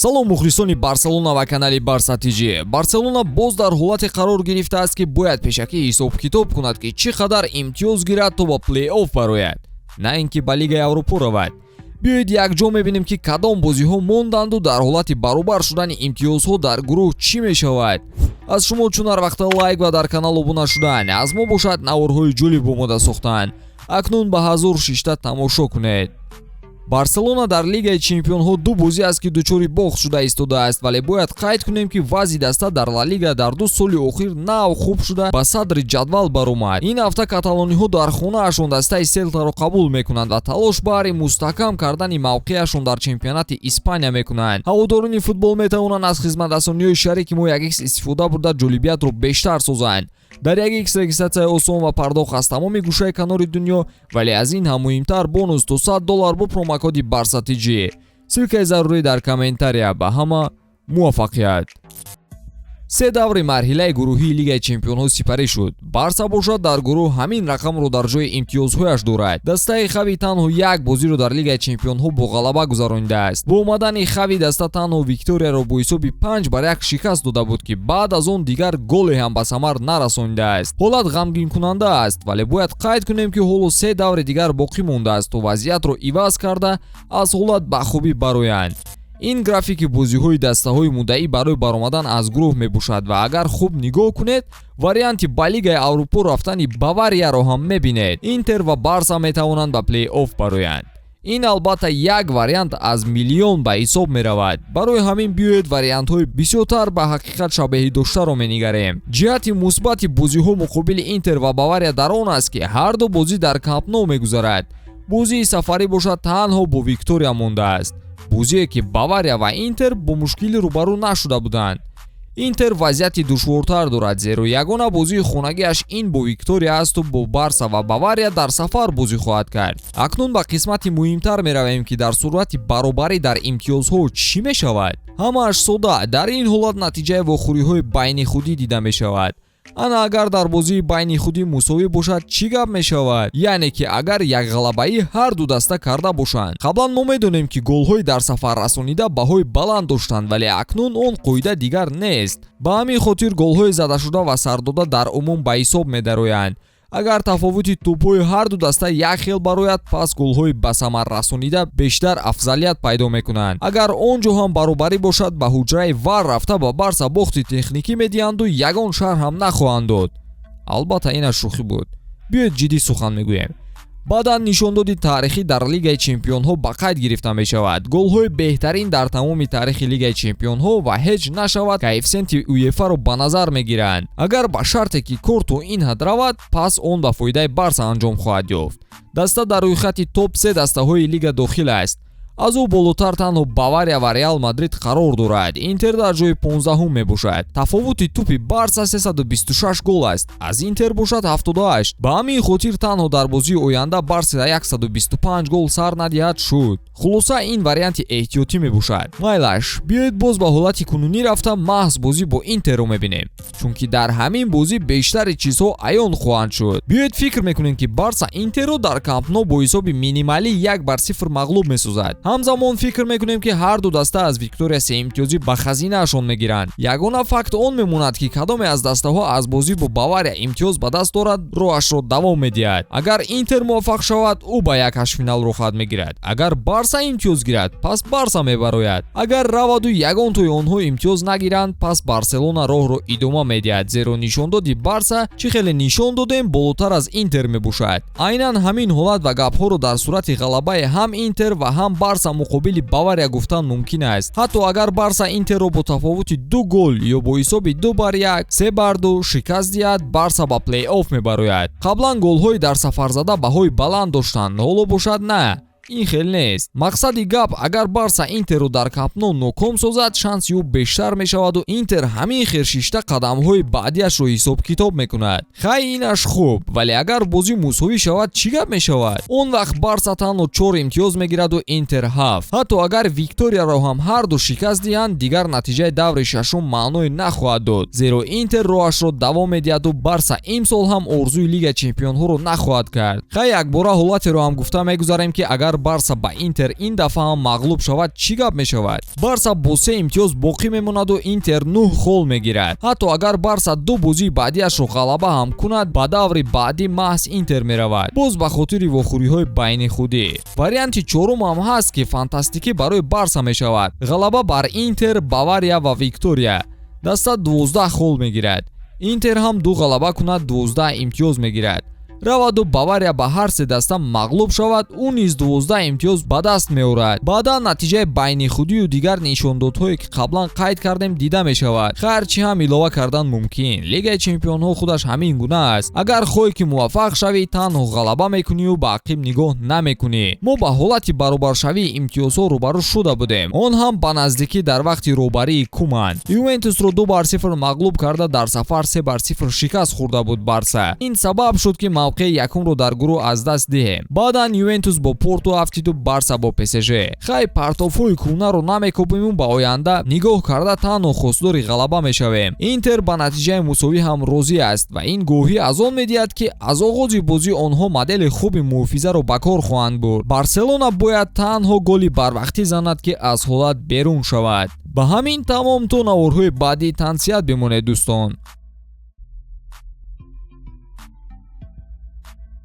Салом, мухлисони Барселона ва канали Барса ТЖ. Барселона боз дар ҳолате қарор гирифтааст, ки бояд пешакӣ ҳисоб-китоб кунад, ки чӣ қадар имтиёз гирад, то ба плей-офф барояд, на ин ки ба Лигаи Аврупо равад. Биёед, якҷо мебинем, ки кадом бозиҳо монданду дар ҳолати баробар шудани имтиёзҳо дар гурӯҳ чӣ мешавад. Аз шумо чун ҳар вақта лайк ва дар канал обуна шудан, аз мо бошад наворҳои ҷолиб омода сохтан. Акнун ба ҳазур шишта тамошо кунед. Барселона дар Лигаи чемпионҳо ду бозӣ аст, ки дучори бохт шуда истодааст, вале бояд қайд кунем, ки вазъи даста дар Ла Лига дар 2 соли охир нав хуб шуда, ба садри ҷадвал баромад. Ин ҳафта каталониҳо дар хонаашон дастаи Селтаро қабул мекунанд ва талош баҳри мустаҳкам кардани мавқеашон дар чемпионати Испания мекунанд. Ҳаводорони футбол метавонанд аз хизматрасониҳои шарики мо 1x истифода бурда, ҷолибиятро бештар созанд. Дар 1x регистратсияи осон ва пардохт аз тамоми гӯшаи канори дунё, вале аз ин ҳам муҳимтар, бонус то 100 доллар бо промокоди Барса ТЖ. Ссылкаи зарурӣ дар комментария. Ба ҳама муваффақият! Се даври марҳилаи гурӯҳии Лигаи чемпионҳо сипарӣ шуд. Барса бошад, дар гурӯҳ ҳамин рақамро дар ҷои имтиёзҳояш дорад. Дастаи Хави танҳо як бозиро дар Лигаи чемпионҳо бо ғалаба гузаронидааст. Бо омадани Хави даста танҳо Викторияро бо ҳисоби 5-1 шикаст дода буд, ки баъд аз он дигар голе ҳам ба самар нарасонидааст. Ҳолат ғамгинкунанда аст, вале бояд қайд кунем, ки ҳоло се даври дигар боқӣ мондааст, то вазъиятро иваз карда, аз ҳолат ба хубӣ бароянд. Ин графики бозиҳои дастаҳои муддаӣ барои баромадан аз гурӯҳ мебошад ва агар хуб нигоҳ кунед, варианти ба Лигаи Аврупо рафтани Баварияро ҳам мебинед. Интер ва Барса метавонанд ба плей-офф бароянд. Ин албатта як вариант аз миллион ба ҳисоб меравад. Барои ҳамин биёед, вариантҳои бисёртар ба ҳақиқат шабеҳӣ доштаро менигарем. Ҷиҳати мусбати бозиҳо муқобили Интер ва Бавария дар он аст, ки ҳарду бозӣ дар Камп Но мегузарад. Бозии сафарӣ бошад, танҳо бо Виктория мондааст, бозие ки Бавария ва Интер бо мушкилӣ рӯбарӯ нашуда буданд. Интер вазъияти душвортар дорад, зеро ягона бозии хонагиаш ин бо Виктория асту бо Барса ва Бавария дар сафар бозӣ хоҳад кард. Акнун ба қисмати муҳимтар меравем, ки дар сурати баробарӣ дар имтиёзҳо чӣ мешавад. Ҳамааш сода: дар ин ҳолат натиҷаи вохӯриҳои байни худӣ дида мешавад. Ана, агар дар бозии байни худӣ мусовӣ бошад, чӣ гап мешавад? Яъне ки агар якғалабаӣ ҳарду даста карда бошанд. Қаблан мо медонем, ки голҳои дар сафар расонида баҳои баланд доштанд, вале акнун он қоида дигар нест. Ба ҳамин хотир голҳои задашуда ва сардода дар умум ба ҳисоб медароянд. Агар тафовути тӯбҳои ҳарду даста як хел барояд, пас голҳои ба самар расонида бештар афзалият пайдо мекунанд. Агар он ҷо ҳам баробарӣ бошад, ба ҳуҷраи ВАР рафта, ба Барса бохти техникӣ медиҳанду ягон шарҳ ҳам нахоҳанд дод. Албатта, инаш шӯхӣ буд. Биёед, ҷиддӣ сухан мегӯем. Баъдан нишондоди таърихӣ дар Лигаи чемпионҳо ба қайд гирифта мешавад: голҳои беҳтарин дар тамоми таърихи Лигаи чемпионҳо, ва ҳеҷ нашавад, коэффисиенти УЕФАро ба назар мегиранд. Агар ба шарте ки кор то ин ҳад равад, пас он ба фоидаи Барса анҷом хоҳад ёфт. Даста дар рӯйхати топ се дастаҳои лига дохил аст. Аз ӯ болотар танҳо Бавария ва Реал Мадрид қарор дорад. Интер дар ҷои 15-ум мебошад. Тафовути тӯпи Барса 326 гол аст, аз Интер бошад 78. Ба ҳамин хотир танҳо дар бозии оянда Барса 125 гол сар надиҳад, шуд. Хулоса, ин варианти эҳтиётӣ мебошад. Майлаш, биёед, боз ба ҳолати кунунӣ рафта, маҳз бозӣ бо Интерро мебинем, чунки дар ҳамин бозӣ бештари чизҳо аён хоҳанд шуд. Биёед, фикр мекунем, ки Барса Интерро дар Камп Но бо ҳисоби минималӣ 1-0 мағлуб месозад. Ҳамзамон фикр мекунем, ки ҳарду даста аз Виктория сеимтиёзӣ ба хазинаашон мегиранд. Ягона факт он мемонад, ки кадоме аз дастаҳо аз бозӣ бо Бавария имтиёз ба даст дорад, роҳашро давом медиҳад. Агар Интер муваффақ шавад, ӯ ба як ҳаштфинал роҳхат мегирад. Агар Барса имтиёз гирад, пас Барса мебарояд. Агар раваду ягон тои онҳо имтиёз нагиранд, пас Барселона роҳро идома медиҳад, зеро нишондоди Барса, чӣ хеле нишон додем, болотар аз Интер мебошад. Айнан ҳамин ҳолат ва гапҳоро дар сурати ғалабаи ҳам Интер ва ҳам Барса муқобили Бавария гуфтан мумкин аст. Ҳатто агар Барса Интерро бо тафовути ду гол ё бо ҳисоби 2-1, 3-2 шикаст диҳад, Барса ба плей-офф мебарояд. Қаблан голҳои дар сафарзада баҳои баланд доштанд, ҳоло бошад на, ин хел нест. Мақсади гап, агар Барса Интерро дар Камп Но ноком созад, шанси ӯ бештар мешаваду Интер ҳамин хел шишта қадамҳои баъдиашро ҳисоб-китоб мекунад. Хай, инаш хуб, вале агар бозӣ мусовӣ шавад, чӣ гап мешавад? Он вақт Барса танҳо чор имтиёз мегираду Интер ҳафт. Ҳатто агар Викторияро ҳам ҳарду шикаст диҳанд, дигар натиҷаи даври шашум маъное нахоҳад дод, зеро Интер роҳашро давом медиҳаду Барса имсол ҳам орзуи Лигаи чемпионҳоро нахоҳад кард. Хай, якбора ҳолатеро ҳам гуфта мегузарем, ки агар Барса ба Интер ин дафъа ҳам мағлуб шавад, чӣ гап мешавад? Барса бо се имтиёз боқӣ мемонаду Интер нӯҳ хол мегирад. Ҳатто агар Барса ду бозии баъдиашро ғалаба ҳам кунад, ба даври баъдӣ маҳз Интер меравад, боз ба хотири вохӯриҳои байни худӣ. Варианти чорум ҳам ҳаст, ки фантастикӣ барои Барса мешавад: ғалаба бар Интер, Бавария ва Виктория. Даста 12 хол мегирад. Интер ҳам ду ғалаба кунад, 12 имтиёз мегирад. Раваду Бавария ба ҳар се даста мағлуб шавад, ӯ низ 12 имтиёз ба даст меорад. Баъдан натиҷаи байнихудию дигар нишондодҳое, ки қаблан қайд кардем, дида мешавад. Хайр, чӣ ҳам илова кардан мумкин? Лигаи чемпионҳо худаш ҳамин гуна аст. Агар хоҳӣ, ки муваффақ шавӣ, танҳо ғалаба мекунию ба ақиб нигоҳ намекунӣ. Мо ба ҳолати баробаршавии имтиёзҳо рӯбарӯ шуда будем, он ҳам ба наздикӣ, дар вақти роҳбарии Куман. Ювентусро 2-0 мағлуб карда, дар сафар 3-0 шикаст хӯрда буд Барса. Ин сабаб шуд, ки мавқеи якумро дар гурӯҳ аз даст диҳем. Баъдан Ювентус бо Порту афтиду Барса бо ПСЖ. Хай, партофҳои кӯҳнаро намекобиму ба оянда нигоҳ карда, танҳо хостдори ғалаба мешавем. Интер ба натиҷаи мусовӣ ҳам розӣ аст ва ин гувоҳӣ аз он медиҳад, ки аз оғози бозӣ онҳо модели хуби муҳофизаро ба кор хоҳанд бурд. Барселона бояд танҳо голи барвақтӣ занад, ки аз ҳолат берун шавад. Ба ҳамин тамом. То наворҳои баъдӣ тансиҳат бимонед, дӯстон.